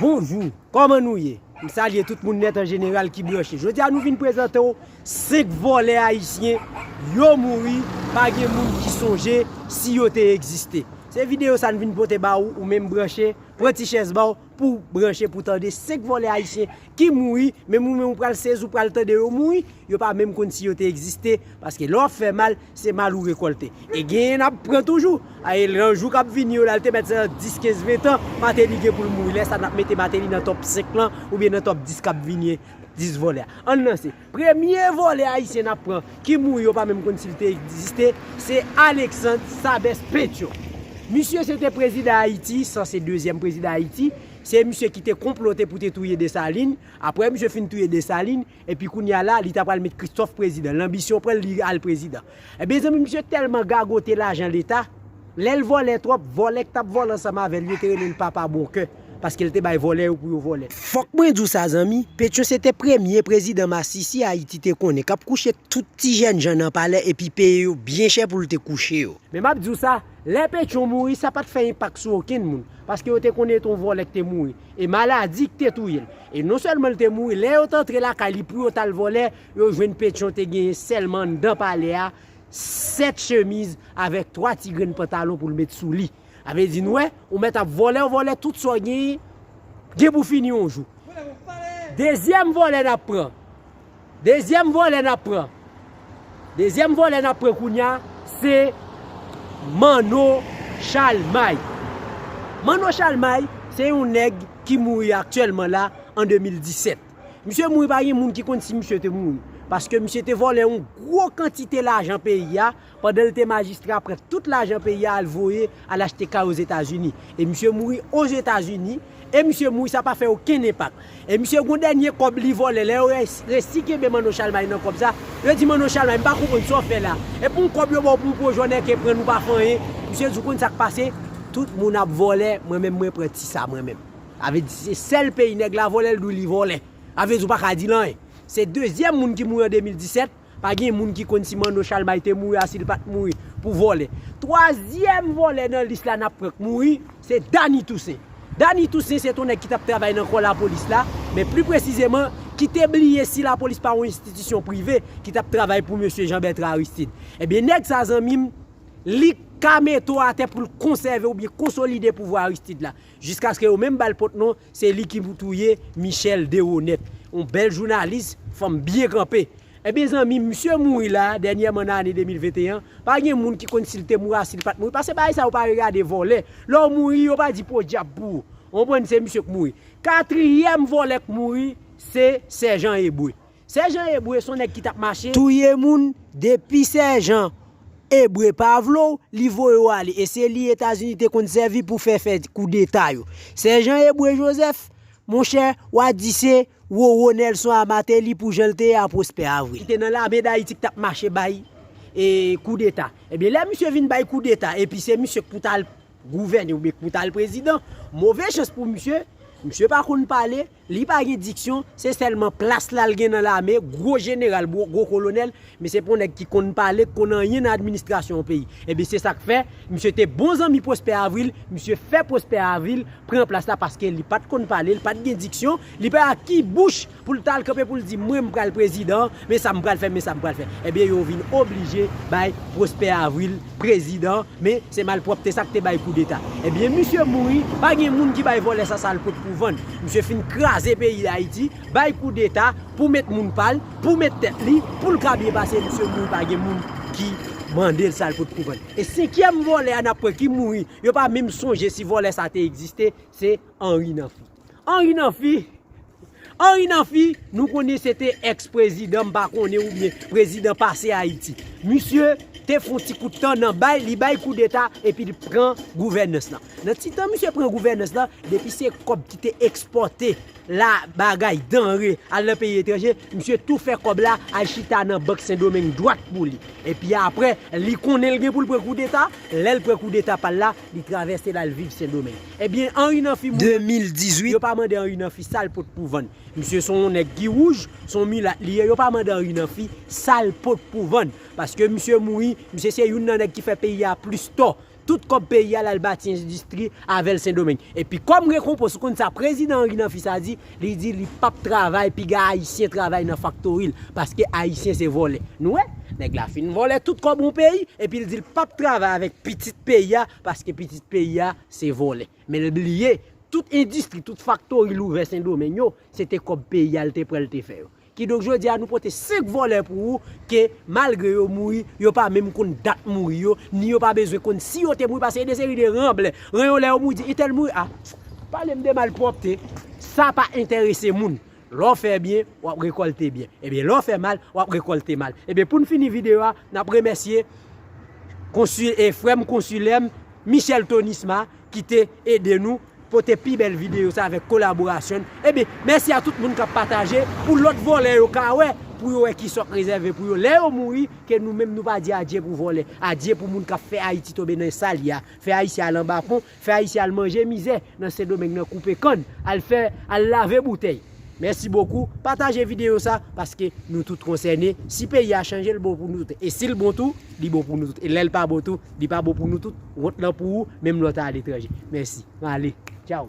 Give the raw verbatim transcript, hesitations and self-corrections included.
Bonjou, kòman nou ye? M salye tout moun nèt an jeneral ki branche. Jodi a nou vin prezante w senk vòlè ayisyen, yo mouri, pa gen moun ki sonje si yo te egziste. Se videyo sa n vin pote ba ou, ou menm branche, pran ti chèz ba w pou w branche pou w tande senk vòlè ayisyen ki mouri, menm ou menm ou pral sezi, ou pral tande yo mouri, yo pa menm konn si yo te egziste, paske lè w ap fè mal, se mal ou rekòlte. E genyen n ap pran toujou. Aye, nan jou k ap vini yo la, l te mèt se nan dis, kenz, ven tan, Martelly gen pou l mouri. Lè sa, n ap mete Martelly nan top senk lan, oubyen nan top dis k ap vini, dis vòlè. Ann lanse. Premye vòlè ayisyen n ap pran, ki mouri, yo pa menm konn si l te egziste, se Alexandre Sabès Pétion. Misye se te prezidan Ayiti, sanse dezyèm prezidan Ayiti. Se misye ki te konplote pou te touye Desalin. Apre misye fin touye Desalin, epi kounye a la, li ta pral met Christophe prezidan. Lanbisyon pran l, li al prezidan. Ebyen, zanmi, misye tèlman gagote lajan leta, lè l vòlè twòp, vòlè k t ap vòlè ansanm avè l yo te rele l papa bon kè, paske l te bay vòlè yo pou yo vòlè. Fòk mwen di w sa, zanmi, Pétion se te premye prezidan masisi Ayiti te konnen, k ap kouche tout ti jènjan nan palè epi peye yo byen chè pou l te kouche yo. Men m ap di w sa, lè Pétion mouri, sa pa t fè enpak sou okenn moun, paske yo te konnen e t on vòlè k te mouri, e maladi k te touye l. E non sèlman l te mouri, lè yo t antre lakay li pou yo t al vòlè, yo jwenn Pétion te genyen sèlman anndan palè a sèt chemiz avèk twa ti grenn pantalon pou l met sou li. Sa vle di, n wè, ou mèt ap vòlè, w vòlè tout sa w genyen, gen pou fini yon jou. Dezyèm vòlè n ap pran. Dezyèm vòlè n ap pran. Dezyèm vòlè n ap pran kounye a, se Manno Chalmay. Manno Chalmay, se yon nèg ki mouri aktyèlman la, an de mil disèt. Misye mouri, pa gen moun ki konn si misye te mouri. Paske misye te vòlè yon gwo kantite lajan peyi a, pandan l te majistra, pran tout lajan peyi a, al voye, al achte kay Ozetazini. E misye mouri Ozetazini, e misye mouri, sa pa fè okenn enpak. E misye gon dènye kòb li vòlè, lè yo rès-, resi kenbe Manno Chalmay nan kòb sa, yo di Manno Chalmay, "M pa konprann sa w fè la. E pou yon kòb yo ba w pou w pwojè, w nèke pran, ou pa fè anyen." Misye di, "Ou konn sa k pase? Tout moun ap vòlè, mwen menm mwen pran ti sa mwen menm." Sa vle di se sèl peyi nèg la vòlè, l di w li vòlè. Sa vle di w pa ka di l anyen. Se dezyèm moun ki mouri an de mil disèt. Pa gen moun ki konn si Manno Chalmay te mouri a, si l pa t mouri pou vòlè. Twazyèm vòlè nan lis la n ap pran k mouri, se Dany Toussaint. Dany Toussaint se t on nèg ki t ap travay nan kò lapolis la, men pli presizeman, ki te bliye si lapolis pa yon enstitisyon prive ki t ap travay pou mesye Jean Bertrand Aristide. Ebyen, nèg sa, zanmi m, li ka mete w atè pou l konsève oubyen konsolide pouvwa Aristide la. Jiskaske yo menm ba l pòt non, se li ki pou touye Michel Deronette. Yon bèl jounalis, fanm byen kanpe. Ebyen, zanmi, misye mouri la, dènyèman nan ane de mil venteyen, pa gen moun ki konn si l te mouri a, si l pa t mouri. Paske bagay sa yo pa regade vòlè. Lè w mouri, yo pa di podyab pou ou. Ou konprann, se misye k mouri. Katriyèm vòlè k mouri, se Sèjan Ebre. Sèjan Ebre se yon nèg ki t ap mache touye moun, depi Sèjan Ebre pa vle w, li voye w ale. E se li Etazini te konn sèvi pou fè, fè koudeta yo. Sèjan Ebre Joseph, monchè, w a di se Roro Nelson a Martelly pou jan l te ye a Prosper Avril. Li te nan lame Dayiti k t ap mache bay, e, koudeta. Ebyen, lè misye vin bay koudeta, epi se misye k pou t al gouvène oubyen k pou t al prezidan, move chans pou misye, misye pa konn pale, li pa gen diksyon, se sèlman plas la l gen nan lame, gwo jeneral, gwo, gwo kolonèl, men se pa yon nèg ki konn pale, k konn anyen nan administrasyon yon peyi. Ebyen, se sa k fè, misye te bon zanmi Prosper Avril, misye fè Prosper Avril pran plas la paske li pa t konn pale, li pa t gen diksyon, li pa ki bouch pou l t al kanpe pou l di, "Mwen, m pral prezidan, men sa m pral fè, men sa m pral fè." Ebyen, yo vin oblije bay Prosper Avril prezidan, men se malpwòpte sa k te bay koudeta. Ebyen, misye mouri, pa gen moun ki bay vòlè sa sa l pot pou vann. Misye fin kraze peyi Dayiti, bay koudeta pou met moun pa l, pou met tèt li, pou l ka byen pase, misye mouri, pa gen moun ki mande l sa l pot pou vann. E senkyèm vòlè a n ap pran ki mouri, yo pa menm sonje si vòlè sa te egziste, se Henri Namphy. Henri Namphy, Henri Namphy, nou konnen se te èks prezidan, m pa konnen, oubyen prezidan pase Ayiti. Misye te fè yon ti kout tan nan bay, li bay koudeta epi li pran gouvènans lan. Nan ti tan misye pran gouvènans lan, depi se kòb ki te ekspòte la, bagay, danre, al nan peyi etranje, misye tou fè kòb la al chita nan Bank Sendomeng dwat pou li. Epi apre, li konnen l gen pou l pran koudeta, lè l pran koudeta pa l la, li travèse l al viv Sendomeng. Ebyen, Henri Namphy mouri de mil dizuit. Yo pa mande Henri Namphy sa l pot pou vann. Misye se yon nèg ki wouj, se yon milat li ye, yo pa mande Henri Namphy sa l pot pou vann. Paske misye mouri, misye se youn nan nèg ki fè peyi a plis tò. Tout kòb peyi a l al bati endistri avè l Sendomeng. Epi kòm rekonpans, ou konn sa prezidan Henri nan fi sa di, li di li p ap travay, piga ayisyen travay nan faktori l, paske ayisyen se vòlè. Nou wè, nèg la fin vòlè tout kòb yon peyi, epi l di l p ap travay avèk pitit peyi a, paske pitit peyi a se vòlè. Men l bliye, tout endistri, tout faktori l ouvè Sendomeng yo, se te kòb peyi a l te pran l te fè yo. Kidonk jodi a nou pote senk vòlè pou ou ke malgre yo mouri, yo pa menm konn dat mouri yo, ni yo pa bezwen konn si yo te mouri, paske e de seri de ranblè. Ran yo lè yo mouri di entèl mouri, a, pale m de malpwòpte, sa pa enterese moun. Lè w fè byen, w ap rekòlte byen. Ebyen lè w fè mal, w ap rekòlte mal. Ebyen pou n fini videyo a, n ap remèsye konsil e frè m konsilè m Michel Tonisma ki te ede nou pote pi bèl videyo sa avèk kolaborasyon n. Ebyen mèsi a tout moun k ap pataje pou lòt vòlè yo ka wè, pou yo wè kisa k rezève pou yo lè yo mouri, ke nou menm nou pa di adye pou vòlè, adye pou moun k ap fè Ayiti tonbe nan sa l ye a, fè Ayisyen al anba pon, fè Ayisyen al manje mizè nan Sendomeng nan koupe kann, al fè, al lave boutèy. Mèsi bokou, pataje videyo sa paske nou tout konsène. Si peyi a chanje, l bon pou nou tout. E si l bon tou, li bon pou nou tout. E lè l pa bon tou, li pa bon pou nou tout. Wont lan pou ou, menm lè w ta aletranje. Mèsi. M ale. Tchaw.